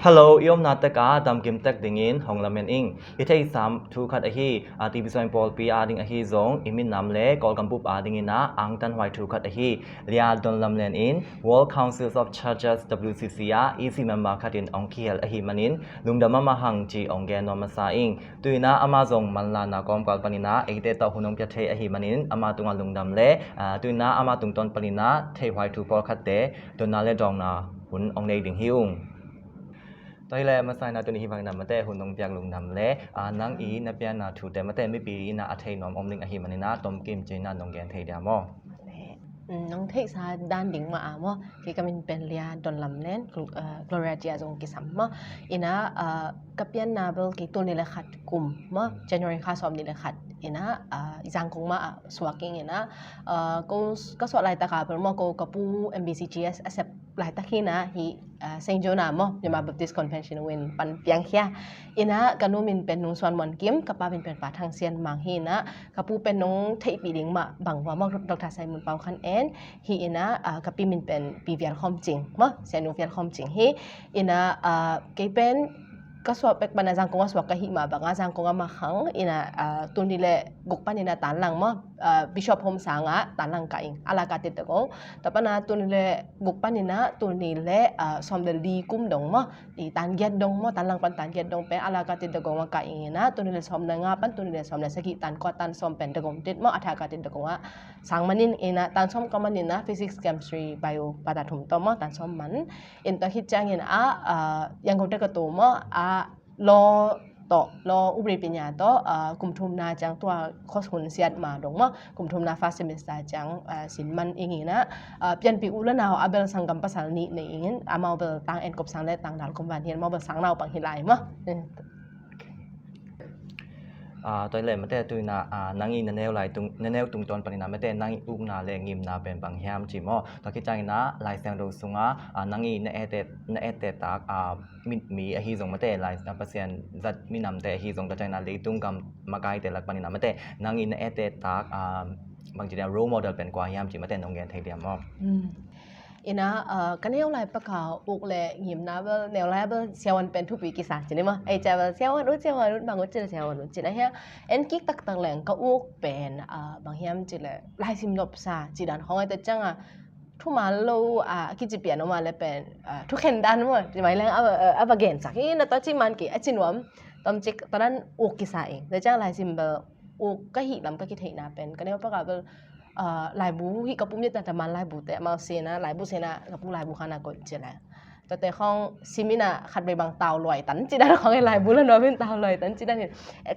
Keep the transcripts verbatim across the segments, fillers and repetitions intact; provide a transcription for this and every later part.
Hello, i omna tek a damkim tek dingin hong lamen ing. I theihsa thu khat ahi, a, TV suan pawlpi a ding ahi zong, i minam le Kawlgam bup a dingin a angtanhuai thu khat ahi, Lia Don Lam Lian in World Councils of Churches, W C C a E C member khat in hong kihel ahi manin, lungdam mahmah hang ci hong gen nuam masa ing. Tu-in a amah zong manlana kawmkal panin a eite tawh hun hong pia thei ahi manin, amah tungah lungdam le, a, tu-in a amah tungtawn panin a theihhuai thu pawlkhatte dotna le dawngna hun hong nei ding hi ung. Tua hi leh masa in a tuni hih bangin a mate hun hong piak lungdam le, a, nang i na pianna thute mate mipi in a a thei nuam om ding ahi manin a tomkim ci-in a nong gen thei dia maw? Mm, nong theihsa dan ding mah a maw, kei ka min pen Lia Don Lam Lian, Gl-, uh, Gloria Tia zong kisam maw. In a, uh, ka pianna bel kei tul nih le khat kum maw, January kha sawm nih le khat in a, uh, Zangkong mah a suak ing in a, uh, ko s-, ka suah laitak a bel maw, ko ka pu M B C G S a sep laitak hi in a, hih, uh, Saint John a maw, Myanmar Baptist Convention win pan piang khia. In a ka nu min pen Nung Suan Muan Kim, ka pa min pen Pa Thang Sian Mang hi in a, ka pu pen nong theihpih ding mah bang ua maw, Doctor Simon Pau Khan En hi in a, ah, ka pi min pen Pi Vial Khawm Cing maw, Sianu Vial Khawm Cing hi in a, ah, kei pen ka suak pek pan a Zangkong a suak ka hih mah bang a Zangkong a mah khang in a, ah, tul nih le guk panin a tanlang maw, ah, Bishop Home sang a tanlang ka ing, a la ka tit dagong. Tua pan a tul nih le guk panin a tul nih le, ah, sawm le li kum dong maw, i tan giat dong maw, tanlang pan tan giat dong pen a la ka tit dagong a ka ing in a, tul nih le sawm le nga pan tul nih le sawm le sagih tan kua tan sawm pen dagong tit maw, a tha ka tit dagong a sang manin in a, tan sawm ka manin a physics, chemistry, bio, bata thum tawh maw, tan sawm man. In tua khit ciangin a, ah, Yangon te ka to maw, a law tawh, law upri pinya tawh, ah, kum thumna ciang tua course hun siat ma dong maw, kum thumna first semester ciang, ah, sin man ing in a, ah, pianpih u le nau a bel sanggam pasal nih nei ing in, amau bel Tang En Kop Sang le Tang Dal Kom Van hi in, amau bel sang naupang hi lai maw. Eh. Ah, tua hi leh mate tu-in a, ah, nang i na neu lai tung, na neu tungtawn panin a mate nang i ukna le ngimna pen bang hiam ci maw? Tua khit ciangin a Lai Siangtho sungah, ah, nang i na ette, na ette tak, ah, mi, mi ahi zong mate Lai, ah, Pasian zat minamte ahi zong, tua ciangin a leitung gam makaite lak panin a mate nang i na ette tak, ah, bang ci dia, role model pen kua hiam ci mate nong gen thei diam maw? Hmm. In a, ah, ka neu lai pak a uk le ngimna bel, neu lai bel siavuan pen thupi kisa ci ni maw. Ei cia bel siavuan ut, siavuan ut, bang ut ci le siavuan ut ci na hia. En kik taktak leng ka uk pen, ah, bang hiam ci le laisim nopsa ci dan khawng ei te ciang a, thuman lo, ah, kici pian om a le pen, ah, thukhen dan maw, ci mai leng a, a, a va gensak hi na, tua ci man kei a ci nuam. Tom cik tua dan uk kisa ing. Te ciang laisim bel uk ka hih lam ka kitheihna pen ka neu pak a bel, ah, laibu hi ka pum yet na, taman laibu te amau sena, laibu sena ka pu laibu khana koih ci le. Tuate khawng sim in a khat vei bang tau luai tan ci dan khawng hi, laibu la nuam in tau luai tan ci dan hi.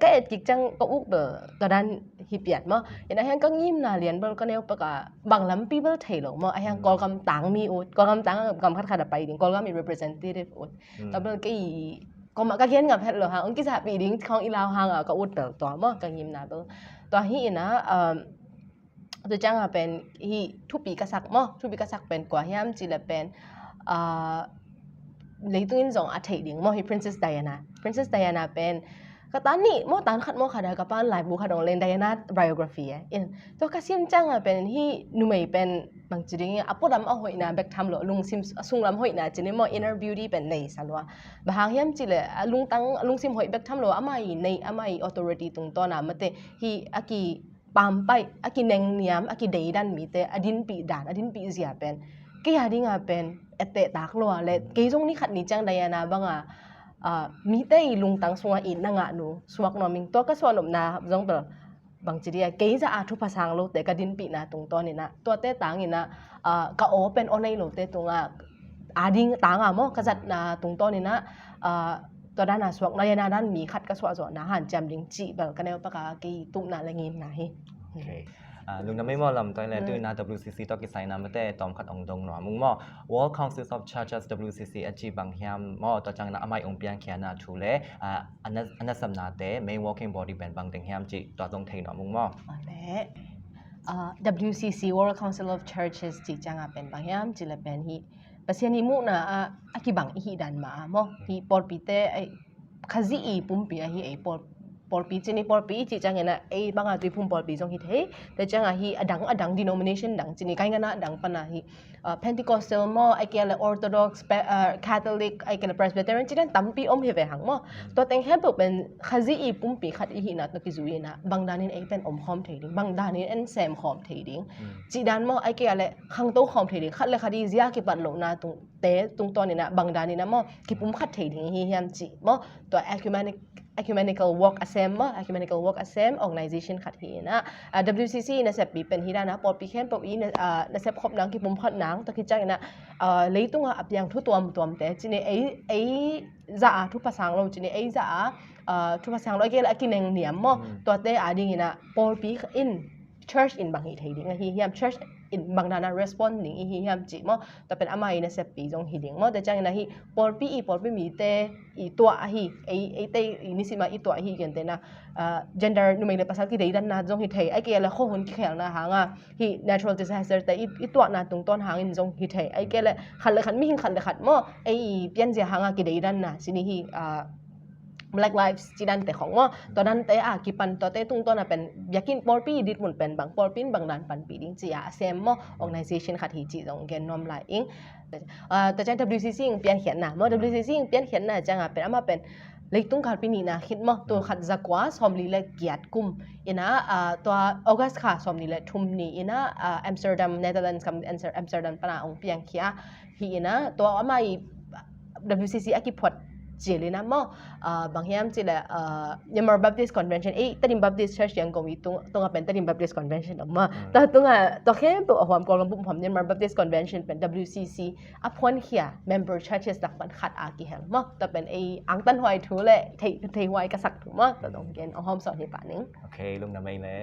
Ka et kik ciang ka uk bel tua dan hi piat maw. In a hiang ka ngimna lian bel ka neu pak a bang lampi bel thei lo maw. A hiang Kawlgam tang mi ut, Kawlgam tang gam khat khat a pai ding, Kawlgam i representative ut. Tua bel kei kawmah ka gen ngam het lo hang, ong kizahpih ding khawng i lau hang a ka ut bel tua maw, ka ngimna bel. Tua hi in a, um, tu ciang a pen hi thupi ka sak maw, thupi ka sak pen kua hiam ci le pen, ah, leitung in zong a theih ding maw, hi Princess Diana. Princess Diana pen ka tan nih maw, tan khat maw khat a ka pan laibu khat ong len, Diana biography e. In, tua ka sim ciang a pen hi numei pen bang ci ding, a pualam a hoihna bek tham lo, lungsim a sunglam hoihna ci ni maw, inner beauty pen nei sa lua. Bang hang hiam ci le a lungtang, a lungsim hoih bek tham lo, amah i nei, amah i authority tungtawn a mate hi a ki pampaih, a kinengniam, a kideidan mite a dinpih dan, a dinpih zia pen kei a ding a pen etteh tak lo a le, kei zong ni khat ni ciang Diana bang a, ah, mite i lungtang sung a itna ngah nu suak nuam ing. Tua ka suah nopna zong bel bang ci dia, kei zah a thupha sang lote ka dinpihna tungtawn in a, tuate tang in a, ah, ka aw pen aw nei lote tung a, a ding tang a maw, ka zatna tungtawn in a, ah, tua dan a suak, Diana dan mi khat ka suah zawhna hanciam ding cih bel ka neu pak a kei tupna le ngimna hi. Ok. Ah, lungdam ei maw Lam, tua hi le tu-in a W C C tawh kisai na mate tawm khat ong dong nuam ung maw. World Councils of Churches, W C C a ci bang hiam maw, tua ciangin a amah i ong piangkhiatna thu le, ah, a na, a nasepnate, main working body pen bang teng hiam cih tua zong thei nuam ung maw. Awle. Ah, W C C, World Council of Churches cih ciang a pen bang hiam ci le pen hi Pasian i muhna a, a kibang i hih dan mah a maw. Hi pawlpite, ei, Khazih i pumpi ahi ei pawl, Pawlpi cini, pawlpi i cih ciangin ah ei banga Tuiphum pawlpi zong hi thei. Tua ciangah hi a dang a dang denomination dang cini, kaingana a dang pana hi, ah, Pentecostal maw, a kia le Orthodox, Pe-, ah, Catholic, a kia le Presbyterian cini tampi om hi ve hang maw. Tua teng khempeuh pen Khazih i pumpi khat i hihna tawh kizui inah bang danin ei pen om khawm thei ding, bang danin en sem khawm thei ding, cih dan maw, a kia le khangto khawm thei ding, khat le khat i zia kipat lohna tung te tungtawn inah bang dan inah maw kipum khat thei ding hi hiam cih maw. Tua ecumenic-, ecumenical work a sem maw, ecumenical work a sem organization khat hi inah, ah, W C C i naseppi pen hi dan a pawlpi khempeuh i na-, ah, nasep khop nang, kipum khat nang, tua khit ciang inah, ah, leitungah a piang thu tuamtuamte cini, ei, ei za a thupha sang lo cini, ei za a, ah, thupha sang lo a kia le a kineng niam maw. Tuate a ding inah pawlpi in church in bang hi thei ding ahi hiam, church in bang dana respond ding i hi hiam cih maw. Tua pen ama i naseppi zong hi ding maw. Tua ciangin ahi pawlpi i, pawlpi mite i tuah ahi, ei, eite i nisima i tuah ahi kentena, ah, gender numei le pasal kideidanna zong hi thei, a kia le khuahun kikhelna hanga hi natural disaster te i, i tuahna tungtawn hangin zong hi thei, a kia le khat le khat, mihing khat le khat maw, ei i pianzia hanga kideidanna cini hi, ah, Black Lives ci dante khong maw. Tua dante a kipan tuate tungtawn a pen biakinn pawlpi i ditmun pen bang, pawlpi in bang dan panpih ding ci a a sem maw, organization khat hi ci zong gen nuam lai ing. Ah, tua ciang W C C in piankhiatna maw, W C C in piankhiatna cianga pen ama pen leitung kalpi nihna khit maw, tul khat zakua sawmli le giat kum inah, ah, tua August kha sawmli le thum ni inah, ah, Amsterdam, Netherlands kam Amster-, Amsterdam pana ong piangkhia hi inah, tua ama i W C C a kiphuat cil inah maw, ah, bang hiam cih le, ah, Myanmar Baptist Convention, ei, Tedim Baptist Church Yangon i tung, tunga pen Tedim Baptist Convention om maw. Tua tunga, tua khempeuh a huam, Kawlgam bup huam Myanmar Baptist Convention pen W C C a phuankhia member churches lak pan khat a kihel maw. Tua pen ei angtanhuai thu le thei, theihuai ka sak thu maw. Tua dong gen a hawm sawt hi pah ning. Ok, lungdam ei le.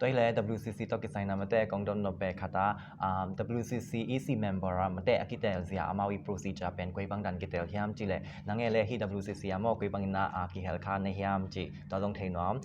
Tua hi le W C C tawh kisai na mate kong dot nop bek khat a, um, W C C E C member a mate a kitel zia amau i procedure pen koi bang dan kitel hiam cih le, nang e le hi W C C a maw koi bang ina a kihel kha na hiam cih tua zong thei nuam.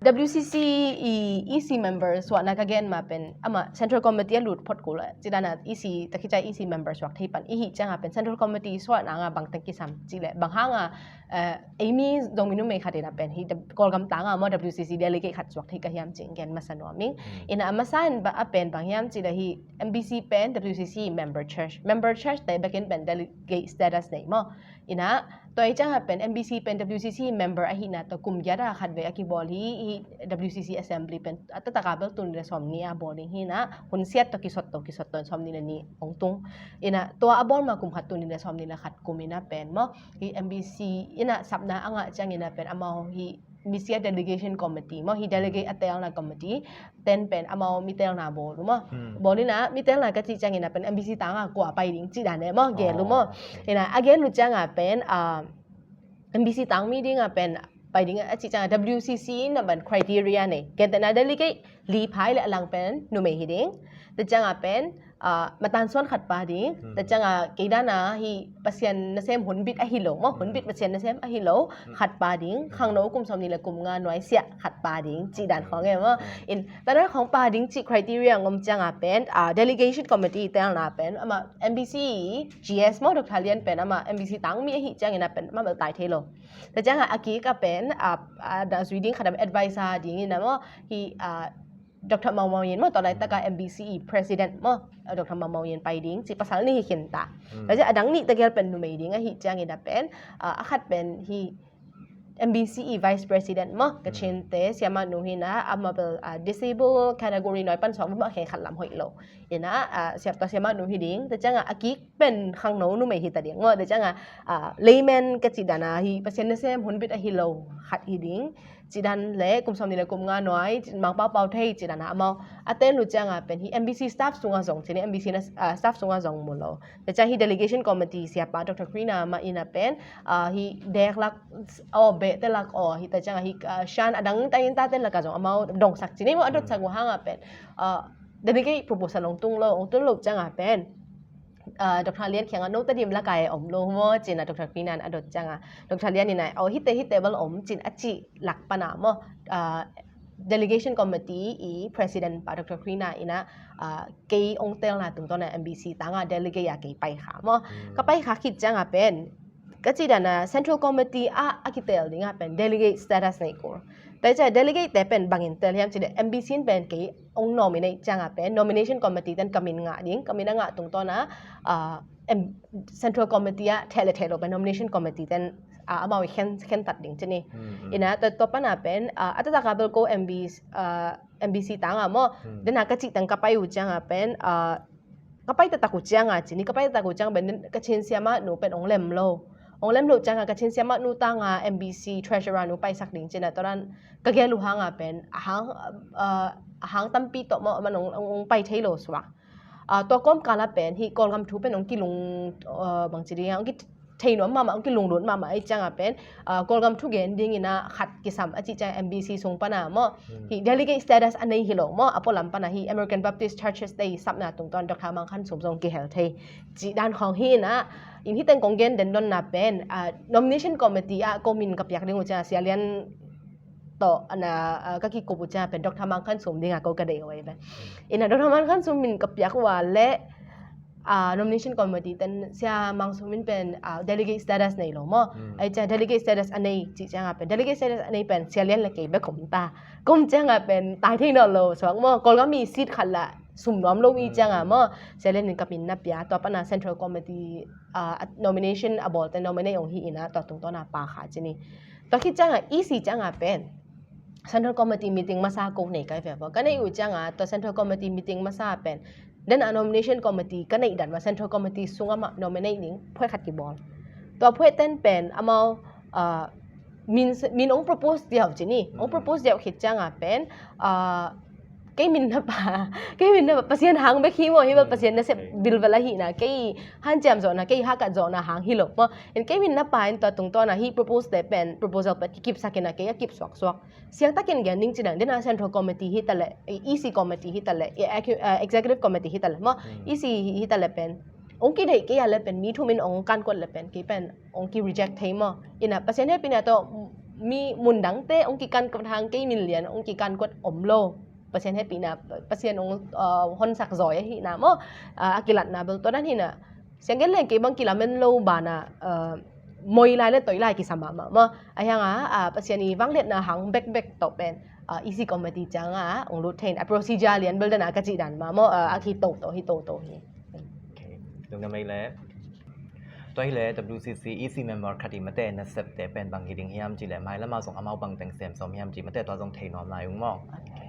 W C C i E C member suahna ka gen ma pen ama Central Committee a lut phot kul a, ci dana E C, takhica E C member suak thei pan i hih cianga pen Central Committee suahna nga bang teng kisam cih le, bang hanga, eh, ei mi Zomi numei khat ina pen hi Kawlgam tanga maw W C C delegate khat suak thei ka hiam cih gen masa nuam ing. Ina a masa in a pen bang hiam cih le hi M B C pen W C C member church, member church te bekin pen delegate status nei maw. Ina tua i cianga pen M B C pen W C C member ahihna tua kum giat a khat vei a kibawl hi, hi W C C assembly pen a taktak a bel tul nih le sawmnih a bawl ding hi ina, hun siat tua kisot tua kisot tua sawmnih le nih ong tung. Ina tua a bawl ma kum khat tul nih le sawmnih le khat kum ina pen maw hi M B C ina sapna a ngah ciang ina pen amau hi M B C a delegation committee maw, hi delegate a telna committee ten pen amau mi telna bawl uh maw. Bawl ina mi telna ka cih ciang ina pen M B C tanga kua pai ding cih dan e maw, gel uh maw. Ina a gel uh cianga pen, ah, M B C tang mi dinga pen pai ding a cih cianga W C C ina pen criteria nei. Gentehna delegate li phai le a lang pen numei hi ding. Tua cianga pen, ah, matan suan khat pa ding. Tua cianga kei dana hi Pasian nasem hunbit ahi lo maw, hunbit Pasian nasem ahi lo khat pa ding. Khangno kum sawmnih le kum nga nuai siah khat pa ding cih dan khong e maw. In tua dan khong pa ding cih criteria ngom cianga pen, ah, delegation committee telna pen ama M B C G S maw, Doctor Lian pen ama M B C tang mi ahi ciang ina pen ama bel tai thei lo. Tua cianga a kik a pen, ah, ah, da zui ding khat a advisor ding ina maw hi, ah, Doctor Mau Mau Yin maw, tua laitaka M B C i president maw, ah, Doctor Mau Mau Yin pai ding ci, pasal nih hi khin ta. Tua ciang a dang nih tegel pen numei ding ahi ciang ina pen, ah, a khat pen hi M B C i vice president maw, Kachin te siamah nu hi ina, ama bel, ah, disabled category nuai pan suak maw, khen khat lam hoih lo. Ina, ah, siap tua siamah nu hi ding, tua cianga a kik pen khangno numei hi ta ding maw, tua cianga, ah, layman ka cih dana hi Pasian nasem hunbit ahi lo khat hi ding. Cih dan le kum sawmnih le kum nga nuai, cih Mangpau Pau thei cih dana amau a tel uh cianga pen hi M B C staff sunga zong, cih ni M B C na, ah, staff sunga zong mu lo. Tua ciang hi delegation committee siapa Doctor Krina mah ina pen, ah, hi dek lak aw, behte lak aw, hi tua cianga hi, ah, shan a dang ta in ta ten laka zong amau dongsak cih ni maw, a dotsak uh hanga pen, ah, delegate proposal ong tung lo, ong tung lo cianga pen, ah, Doctor Lian kianga no Tedim laka e om lo maw, ci ina Doctor Krina in a dot cianga, Doctor Lian ina, oh, hite, hite bel om cin a cih lak pana maw, ah, delegation committee i president pa Doctor Krina ina, ah, kei ong telna tungtawna M B C tanga delegate a kei pai kha maw. Ka pai kha khit cianga pen ka cih dan a Central Committee ah a kitel ding a pen delegate status nei kul. Tua hi ciang delegate te pen bangin tel hiam cih leh M B C in pen kei hong nominate ciang a pen nomination committee ten ka min ngah ding, ka min a ngah tungtawn a, ah, em, Central Committee ah theh le theh lo pen nomination committee ten, ah, amau i khen, khentat ding ci ni. Ina tua, tua pan a pen, ah, a taktak a bel ko M B C, ah, M B C tang a maw. Den a ka cih teng ka pai uh ciang a pen, ah, ka pai taktak uh ciang a ci ni, ka pai taktak uh ciang pen Kachin siamah nu pen hong lem lo. Hong lem lo ciang a Kachin siamah nu tang a M B C treasurer nu paisak ding ci na, tua dan ka gel uh hang a pen a hang, ah, a hang tampi tawh maw, man hong, hong, hong pai thei lo suak. Ah, tua kawmkal a pen hih Kawlgam thu pen hong kilung, ah, bangci ding a, hong ki thei nuam mahmah, hong kilunglut mahmah ahih ciang a pen, ah, Kawlgam thu gen dingin a khat kisam a cih ciang M B C sung pan a maw. Hih delegate status a nei hi lo maw, a pualam pan a hih American Baptist Churches te i sapna tungtawn Doctor Mang Khan Sum zong kihel thei. Cih dan khawng hi in a, in hih teng kong gen den donna pen, ah, nomination committee ah ko min ka piak ding uh ciang a Sia Lian tawh, ana, ah, ka kikup uh ciang a pen Doctor Mang Khan Sum ding a ko ka deih uh ahi pen. Ina Doctor Mang Khan Sum min ka piak uh a leh, ah, nomination committee ten Sia Mang Sum in pen, ah, delegate status nei lo maw. Ahih ciang delegate status a nei cih ciang a pen, delegate status a nei pen Sia Lian le kei bek om ta. Kum ciang a pen tai thei nawn lo suak maw. Kawlgam i seat khat lah sum nuam lo i ciang a maw. Sia Lian in ka min na pia, tua pan a Central Committee, ah, nomination a bawl te nominate hong hi in a, tua tungtawn a pha kha ci ni. Tua khit ciang a E C ciang a pen Central Committee meeting masa ko nei kai ve maw. Ka nei uh ciang a tua Central Committee meeting masa pen den a nomination committee ka neih dan mah Central Committee sung a mah nominate ding phuai khat kibawl. Tua phuai ten pen amau, ah, min, min hong propose diau ci ni. Hong propose diau khit ciang a pen, ah, kei min na pha, kei min na pha, Pasian hang bek hi maw, hi maw, Pasian nasep bilbel ahih na, kei hanciam zawhna, kei hakat zawhna hang hi lo maw. In kei min na pha in tua tungtawn a hih propose te pen, proposal pen kikipsak in a kei a kip suaksuak. Siangtakin gen ding ci dang, den a Central Committee hi ta leh, E C Committee hi ta leh, Executive Committee hi ta leh maw, E C hi ta leh pen hong kideih kei a leh pen mi thum in hong kankuat leh pen kei pen hong ki reject thei maw. Ina Pasian hehpihna tawh mi mun dangte hong kikankuat hang kei min lian hong kikankuat om lo. Pasian hehpihna, Pasian hong, ah, honsak zawi ahih na maw, ah, a kilatna bel tua dan hi na. Siang gen leng kei bang kilamen lo ban a, ah, moi lai le toi lai kisam mahmah maw. Ahih hang a, ah, Pasian i vangliatna hang bekbek tawh pen, ah, E C committee ciang a hong lut thei in a procedure lian bel den a ka cih dan mah maw, ah, a hi toto hi, toto hi. Okay. Lungdam ei le. Tua hi leh W C C E C member khat i mate nasepte pen bang hi ding hiam cih leh mailam ah zong amau bang teng sem sawm hiam cih mate tua zong thei nuam lai ung maw. Okay.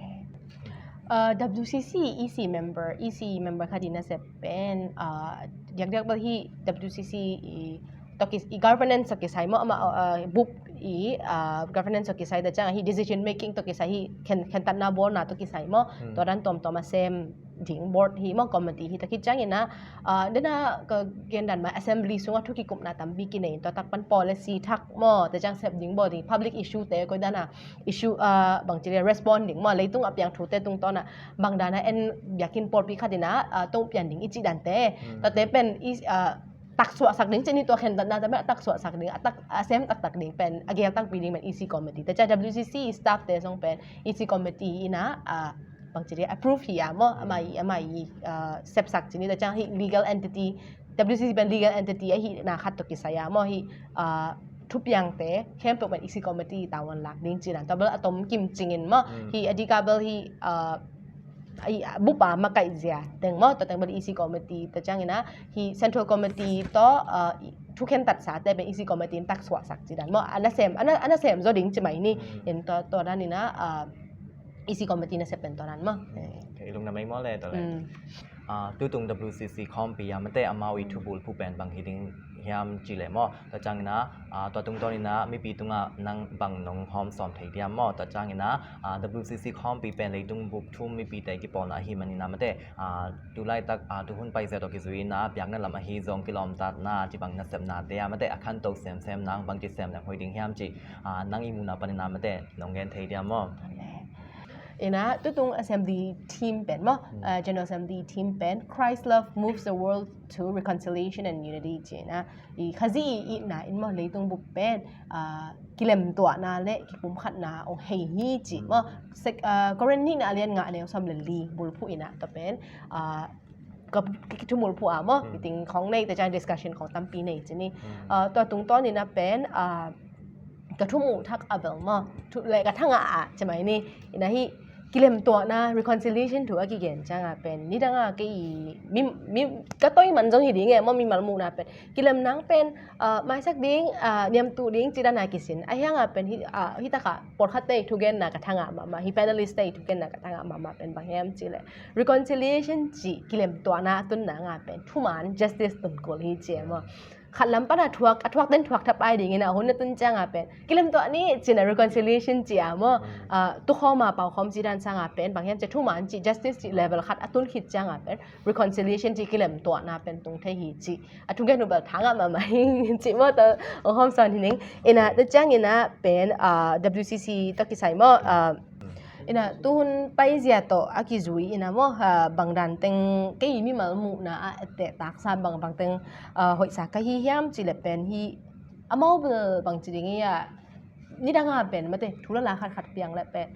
Uh, W C C E C member, E C member khat i nasep pen, uh, diakdiak bel hi W C C i, i governance tawh kisai maw, amah, uh, bup i, uh, governance tawh kisai ta ciang hi decision making tawh kisai hi khen, khentatna bawlna tawh kisai maw, tua dan tuamtuam a sem ding board hi maw, committee hi ta khit ciangin a, ah, den a ka gen dan mah assembly sungah thu kikupna tampi kinei in tua tak pan policy thak maw, tua ciang sep ding bawl ding public issue te koi dan a issue, ah, bangci le respond ding maw, leitung a piang thute tungtawn a bang dan a en biakinn pawlpi khat in a, ah, tawh pian ding i cih dante, tuate pen i, ah, taksuahsak ding cih ni, tua khentatna te pen a taksuahsak ding, a tak, a sem taktak ding pen a gel takpi ding pen E C committee. Tua ciang W C C staff te zong pen E C committee in a, ah, bangci le approve hi a maw, amah i, amah i, ah, sepsak cih ni, tua ciang hi legal entity, W C C pen legal entity ahihna khat tawh kisai a maw, hi, ah, thupiangte khempeuh pen E C committee tavuan lak ding cih dan tua bel a tom kim cingin maw, hi a dik a bel hi, ah, bup a makaih zia teng maw, tua teng bel E C committee, tua ciangin a hi central committee tawh, ah, thu khentatsate pen E C committee in taksuahsak cih dan maw, a nasem, a na, a nasem zaw ding ci mai ni. In tua, tua dan in a, ah, E C committee nasep pen tua dan maw. Kei lungdam ei maw le tua le. Ah, tutung W C C khawmpi a mate amau i thubulphuh pen bang hi ding hiam cih leh maw. Tua ciangin a, ah, tua tungtawn in a mipi tungah nang bang nong hawm sawm thei diam maw. Tua ciangin a, ah, W C C khawmpi pen leitung bup thum mipite kipawlna ahih manin a mate, ah, tulaitak, ah, tuhun paizia tawh kizui in a biakna lam ahi zong kilawmtatna cih bang nasepnate a mate a khanto semsem nang bangci sem leng hoih ding hiam cih, ah, nang i muhna panin a mate nong gen thei diam maw. In a tutung assembly theme pen maw, ah, General Assembly theme pen Christ's love moves the world to reconciliation and unity ci in a, i Khazih i itna in maw leitung bup pen, ah, kilemtuahna le kipumkhatna hong hei hi cih maw. Sek, ah, Korin nihna a lian nga a neu sawm le li bulphuh in a tua pen, ah, ka, ka kithumul phuh a maw, meeting khawng nei te ciang discussion khawng tampi nei ci ni. Tua tungtawn in a pen ka thumuh thak a bel maw, le ka thangah a ci mai ni. In a hih kilemtuahna, reconciliation thu a kigen ciang a pen nidang a kei mi, mi ka toi man zong hi ding e maw, mimal muhna pen kilem nang pen maisak ding, niamtuh ding ci dan a kisin. A hiang a pen hih takah pawlkhat te thugenna ka thangah mahmah, hih panelist te thugenna ka thangah mahmah pen bang hiam ci le reconciliation ci kilemtuahna a tun nang a pen thuman justice tun kul hi ci e maw. Khat lam pan a thuak, a thuak den thuak thapai ding in a hun a tun ciang a pen kilemtuah ni ci in a reconciliation ci a maw. Tukhawm a paukhawm ci dan sang a pen bang hiam ci thuman ci justice ci level khat a tun khit ciang a pen reconciliation ci kilemtuahna pen tung thei hi ci. A thugen uh bel thangah mahmah hi ci maw, tua ong hawm sawn hi ning. In a tua ciang in a pen W C C tawh kisai maw, in a tuhun paizia tawh a kizui in a maw, bang dan teng kei mimal muhna a etteh taksa bang bang teng hoihsa ka hi hiam ci le pen hih amau bel bang ci ding hi a, nidang a pen mate thu lala khat khat piang le pen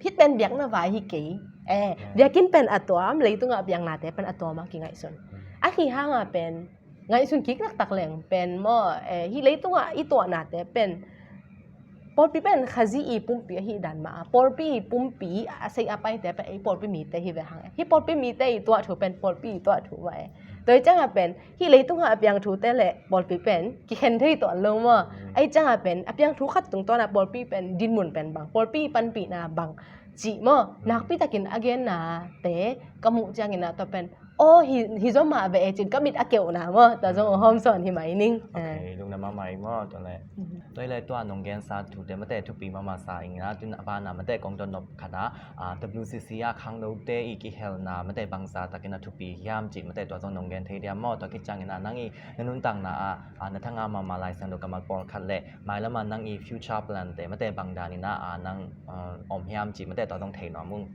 hih pen biakna vai hi kei. E, biakinn pen a tuam, leitungah biaknate pen a tuam a kingaihsun. A hi hang a pen ngaihsun kik taktak leng pen maw, hih leitungah i tuahnate pen pawlpi pen Khazih i pumpi ahi dan mah a, pawlpi i pumpi a sei a paite pen ei pawlpi mite hi ve hang. Hih pawlpi mite i tuah thu pen pawlpi i tuah thu mah e. Tua hi ciang a pen hih leitungah a piang thute le pawlpi pen kikhen thei tuan lo maw. Ei ciang a pen a piang thu khat tungtawn a pawlpi pen dinmun pen bang, pawlpi panpihna bang cih maw, nakpi takin a genna te ka muh ciangin a tua pen aw hi, hi zaw mah ve e cin ka mit a keuhna maw, tua zong a hawm sawn hi mai ning. Ok, lungna mahmah ing maw, tua le. Tua hi le tua nong gensa thute mate thupi mahmah sa ing a, tun a bana mate kong dot nop khat a, W C C a khangnote i kihelna mate bangza takin a thupi hiam cih mate tua zong nong gen thei diam maw, tua khit ciangin a nang i na nuntakna a, na thanga mahmah Lai Siangtho kammal pawlkhat le mailam a nang i future plan te mate bang dan in a, nang om hiam cih mate tua zong thei nuam ung.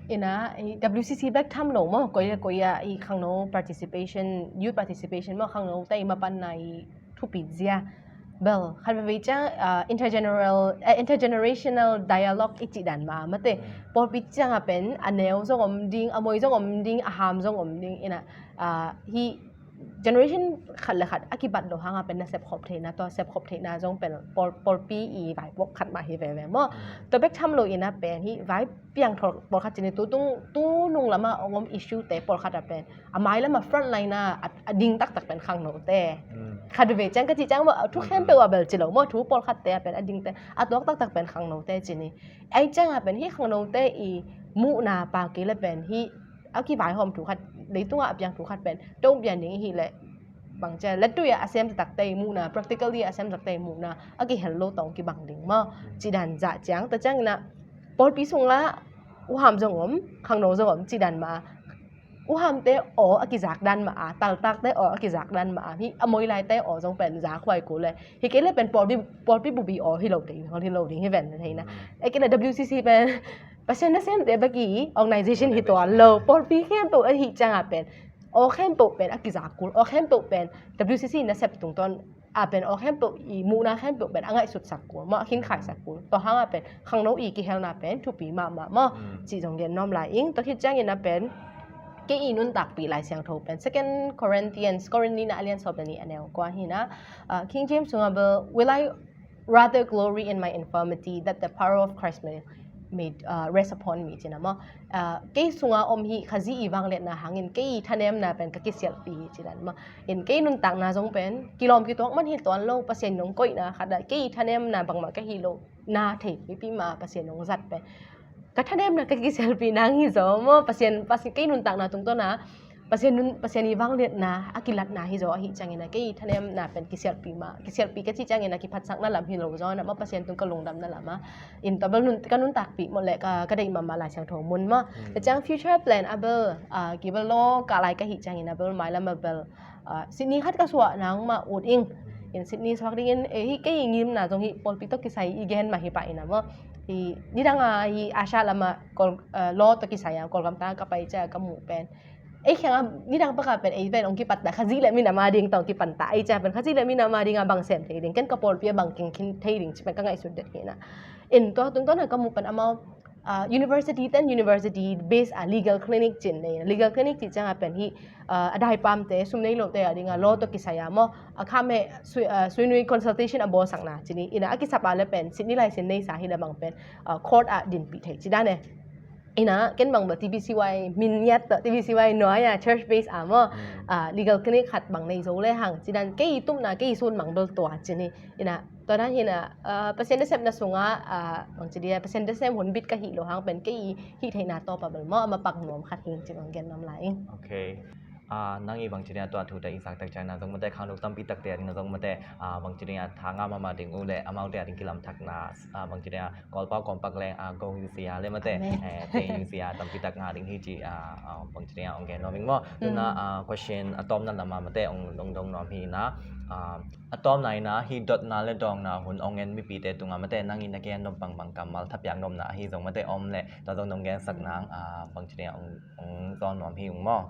In a, W C C bek tham lo maw, koi le koi a i khangno participation, youth participation maw, khangnote i mapanna i thupi zia. Bel khat veve ciang intergeneral, intergenerational dialogue i cih dan mah mate. Pawlpi ciang a pen a neu zong om ding, a moi zong om ding, a ham zong om ding. In a, hih generation khat le khat a kibat lo hang a pen na sepkhop theihna, tua sepkhop theihna zong pen pawl, pawlpi i vaipuak khat mah hi veve maw. Tua bek tham lo in a pen hih vai piangthol pawlkhat cin i tu tung, tu nung lam a ong om issue te pawlkhat a pen a mailam a front line a, a ding taktak pen khangnote. Khat veve ciang ka cih ciang maw, thu khempeuh a bel ci lo maw, thu pawlkhatte a pen a dingte a tuak taktak pen khangnote cin i. Ei ciang a pen hih khangnote i muhna pau kei le pen hih a kivaihawm thu khat, leitungah a piang thu khat pen tong pian ding i hih leh bang cia lettui a sem takte i muhna, practically a sem takte i muhna a kihel lo tawng kibang ding maw. Cih dan zah ciang, tua ciangin a pawlpi sung la uham zong om, khangno zong om, cih dan mah a uhamte aw a kizak dan mah a, taltakte aw a kizak dan mah a, hih a moilaite aw zong pen za khuai kul le. Hi kei le pen pawlpi, pawlpi bubi aw hi lo ding, hi lo ding hi ven theina. Ei kei le W C C pen Pasian nasemte bek i organization hi tuan lo, pawlpi khempeuh ahi ciang a pen aw khempeuh pen a kizak kul, aw khempeuh pen W C C nasep tungtawn a pen aw khempeuh i muhna khempeuh pen a ngaihsutsak kul maw, a khinkhaisak kul. Tua hang a pen khangno i kihelna pen thupi mahmah maw, cih zong gen nuam lai ing. Tua khit ciangin a pen kei i nuntakpih Lai Siangtho pen Second Corinthians, Korin nihna a lian sawm le nih a neu kua hi na, King James sungah bel, "Will I rather glory in my infirmity, that the power of Christ may, may rest upon me," cih na maw. Kei sunga om hih Khazih i vangliatna hangin kei i thanemna pen ka kisialhpih hi, cih dan maw. In kei nuntakna zong pen kilawm kituak man hi tuan lo, Pasian nong koihna khat ah kei i thanemna bangmah ka hi lo na thei pipi mah Pasian nong zat pen ka thanemna ka kisialhpih nang hi zaw maw. Pasian, Pasian kei nuntakna tungtawn a Pasian nun, Pasian i vangliatna a kilatna hi zaw ahi ciangin a kei thanemna pen kisialhpih mah, kisialhpih ka cih ciangin a kiphatsakna lam hi lo zaw na maw, Pasian tung ka lungdamna lam a. In tua bel nun, ka nuntakpih mawh le ka, ka deih mahmah Lai Siangtho mun maw. Tua ciang future plan a bel kibel law kah lai ka hih ciangin a bel mailam a bel Sydney khat ka suah nang mah ut ing. In Sydney suak dingin, eh, hih kei i ngimna zong hih pawlpi tawh kisai i gen mah hi pah in a maw. Hih nidang a hih Asia lam a law tawh kisai a Kawlgam ta ka pai cia ka muh pen, ei khiang a nidang paka pen ei pen ong kipatta Khazih le minam a ding tawh ong kipatta ei cia pen Khazih le minam a ding a bang sem thei ding, ken ka pawlpi a bang kingkhin thei ding ci pen ka ngaihsut det hi na. In tua tungtawn a ka muh pen amau University ten university base a legal clinic cin nei. Legal clinic cih ciangah pen hih a daipamte sum nei lote a dingah law tawh kisai a maw, a kham he suinui consultation a bawlsakna cini. Ina a kisap a le pen sitni laisin neisa hi le bang pen court ah dinpih thei ci dan e. Ina ken bang bel TBCY min ngiat tawh TBCY nuai a church base a maw, legal clinic khat bang nei zo le hang ci dan kei tupna kei sun bang bel tua cini. Ina tua dan hina Pasian nasepna sungah bangci dia Pasian nasem hun bit ka hih lo hang pen kei hih theihna tawpa bel maw a mapak nuam khat hing ci bang gen nuam lai ing. Okay. Nang i bangci dia tua thu ta i sak tak ciangna zong mate khangno tampi takte a dingna zong mate bangci dia tha nga mama ding uh le amaute a ding kilamthakna bangci dia Kawlpau kawmpak leng a go yusia le mate te yusia tampi tak nga ding hi ci bangci dia ong gen nuam ing maw. Tuna question a tawmna lama mate ong dong nuam hi na. A tawmna ina hi dotna le dawngna hun ong en mipite tunga mate nang ina gen nop bangbang kammal thapiak nopna ahi zong mate om le tua zong nong gensak nang bangci dia ong zawn nuam hi ung maw.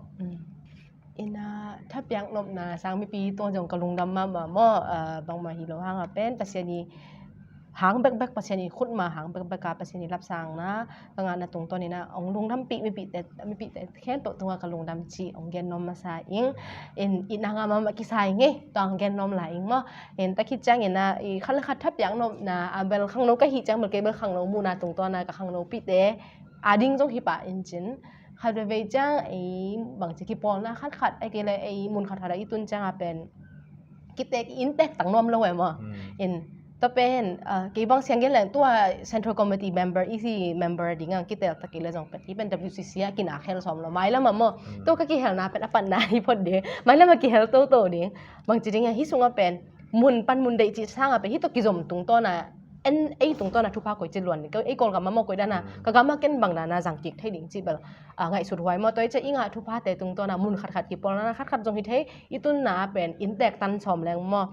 Ina thapiak nopna sang mipi tua zong ka lungdam mahmah maw. Bangmah hi lo hanga pen Pasian i hang bekbek Pasian i khutma hang bekbek a Pasian i lapsangna ka ngahna tungtawn ina ong lungdampih mipite mipite khempeuh tunga ka lungdam ci ong gen nuam masa ing. In itna nga mahmah kisa ing e tua ong gen nuam lai ing maw. In ta khit ciang ina i khat le khat thapiak nopna a bel khangno ka hih ciang bel kei bel khangno muhna tungtawna ka khangnopihte a ding zong hi pah in cin khat veivei ciang ei bangci kipawlna khatkhat ei kei le ei mun khatkhat a i tun cianga pen kitek i intek tak nuam lo e maw. In tua pen kei bang siang gen leng tua Central Committee member EC member dinga kitel tak kei le zong pen kei pen WCC a kina khel sawm lo mailam a maw. Tua ka kihelna pen a patna hi phot ding mailam a kihel toto ding. Bangci dinga hi sunga pen mun pan mun deih cih sanga pen hi tua kizom tungtawna en ei tungtawna thupha koi ci luan ding ei Kawlgam a maw koi dana ka gam a ken bang dana zang kik thei ding cih bel ngaihsut huai maw. Tua i cia i ngah thuphate tungtawna mun khatkhat kipawlna khatkhat zong hi thei i tunna pen intek tan sawm leng maw.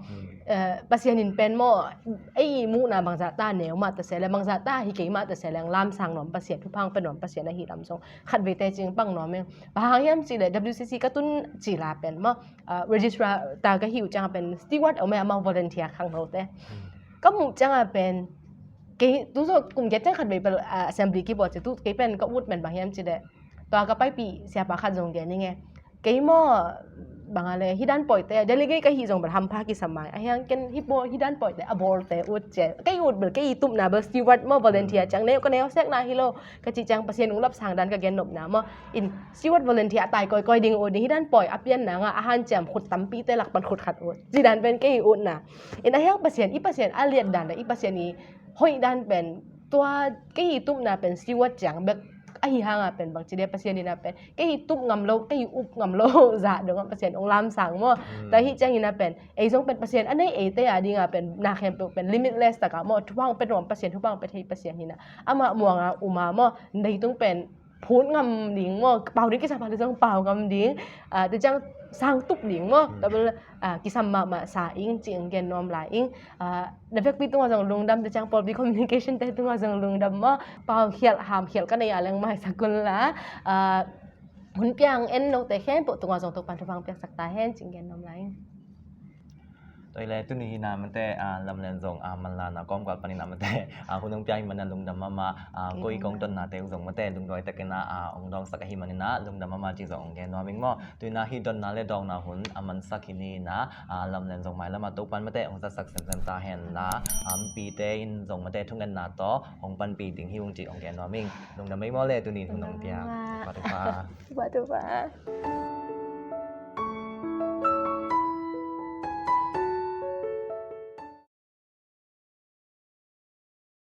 Pasian in pen maw ei muhna bangzah ta neu mah tase le bangzah ta hi kei mah tase leng lamsang nuam Pasian thuphang pe nuam Pasian ahi lam zong khat veite cing pang nuam eng. Bang hang hiam cih le WCC ka tun cila pen maw registrar ta ka hi uh cianga pen steward a um e amau volunteer khangnote ka muh cianga pen kei tu zawh kum giat ciang khat vei pel assembly kibawl ci tu kei pen ka ut men bang hiam ci deh tua ka paipih siapa khat zong gen ning e. Kei maw bang a le hi dan pawite delegate ka hih zong bel hampha kisam mai a hiang ken hi paw hi dan pawite a bawlte ut ci kei ut bel kei i tupna bel steward maw volunteer ciang neu ka neu sekna hi lo ka cih ciang Pasian ung lapsang dan ka gen nopna maw. In steward volunteer a tai kawikawi ding ut ding hi dan pawi a pianna nga a hanciam khut tampite lakpan khut khat ut ci dan pen kei i utna. In a hiang Pasian i Pasian a liat dan le i Pasian i hoih dan pen tua kei i tupna pen steward ciang bek ahi hanga pen bangci dia Pasian ina pen kei i tup ngam lo kei i up ngam lo zah dongah Pasian ong lamsang maw. Tua hi ciang ina pen ei zong pen Pasian a nei eite a dinga pen na khempeuh pen limitless taka maw thupha ong pe nuam Pasian thupha ong pe thei Pasian hina amah muanga uma maw. Leitung pen phut ngam ding maw pau ding kisapa le zong pau ngam ding. Te ciang sang tup ding maw tabel kisam mahmah sa ing ci ong gen nuam lai ing. Na vekpi tunga zong lungdam te ciang pawlpi communication te tunga zong lungdam maw pau khialh ham khialh ka nei a leng mai sakun la hun piang en note khempeuh tunga zong Topan thupha ong piaksak ta hen ci ong gen nuam lai ing. Tua i le tuni hina mate lamlen zong manlana kawmkal panina mate hun ong piang hi manina lungdam mama koi kong tonnate uh zong mate lungduai takina ong dawngsak ahi manina lungdam mama ci zong ong gen nuam ing maw. Tuina hi donna le dawngna hun a mansak hi nina lamlen zong mailama Topan mate ong zatsak semsem ta henla mipite in zong mate thungetna tawh ong panpih ding hi ung ci ong gen nuam ing. Lungdam mei maw le tuni hun ong piang. Tupa tupa.